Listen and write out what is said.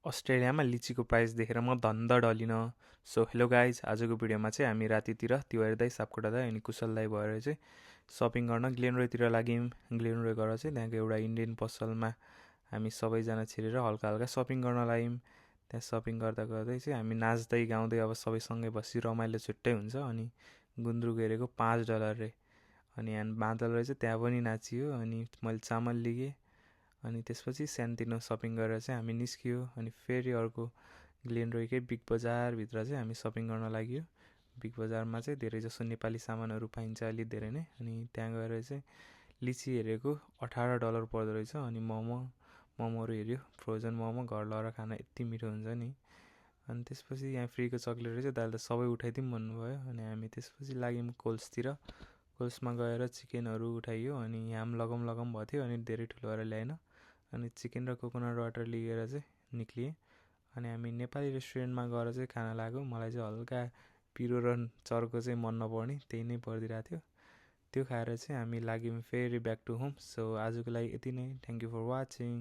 अस्ट्रेलियामा लिचीको प्राइस देखेर म धन्द डलिन। सो हेलो गाइज, आजको भिडियोमा चाहिँ हामी रातितिर तिवारी दाई, सापकोटा दाई अनि कुशल दाई भएर चाहिँ सपिङ गर्न ग्लेनरोयतिर लाग्यौँ। ग्लेनरोय गएर चाहिँ त्यहाँको एउटा इन्डियन पसलमा हामी सबैजना छिरेर हल्का हल्का सपिङ गर्न लाग्यौँ। त्यहाँ सपिङ गर्दा गर्दै चाहिँ हामी नाच्दै गाउँदै अब सबैसँगै बसी रमाइलो छुट्टै हुन्छ। अनि गुन्द्रुक हेरेको $5 रे। अनि यहाँ बाँदल रहेछ, त्यहाँ पनि नाचियो। अनि मैले चामल लिएँ। अनि त्यसपछि सानोतिनो सपिङ गरेर चाहिँ हामी निस्कियो। अनि फेरि अर्को ग्लेनरोयकै बिग बजारभित्र चाहिँ हामी सपिङ गर्न लाग्यो। बिग बजारमा चाहिँ धेरैजसो नेपाली सामानहरू पाइन्छ अलि धेरै नै। अनि त्यहाँ गएर चाहिँ लिची हेरेको $18 पर्दो रहेछ। अनि मोमोहरू हेऱ्यो, फ्रोजन मोमो घर लगेर खान यति मिठो हुन्छ नि। अनि त्यसपछि यहाँ फ्रीको चक्लेट रहेछ, दाइले त सबै उठाइदिउँ भन्नुभयो। अनि हामी त्यसपछि लाग्यौँ कोल्सतिर। कोल्समा गएर चिकनहरू उठाइयो। अनि ह्याम लगम भएको थियो, अनि धेरै ठुलो भएर ल्याएन। अनि चिकन र कोकोनट वाटर लिएर चाहिँ निक्लिएँ। अनि हामी नेपाली रेस्टुरेन्टमा गएर चाहिँ खाना लाग्यो। मलाई चाहिँ हल्का पिरो र चर्को चाहिँ मन नपर्ने, त्यही नै परिदिरहेको थियो। त्यो खाएर चाहिँ हामी लाग्यौँ फेरि ब्याक टु होम। सो आजको लागि यति नै। Thank you for watching.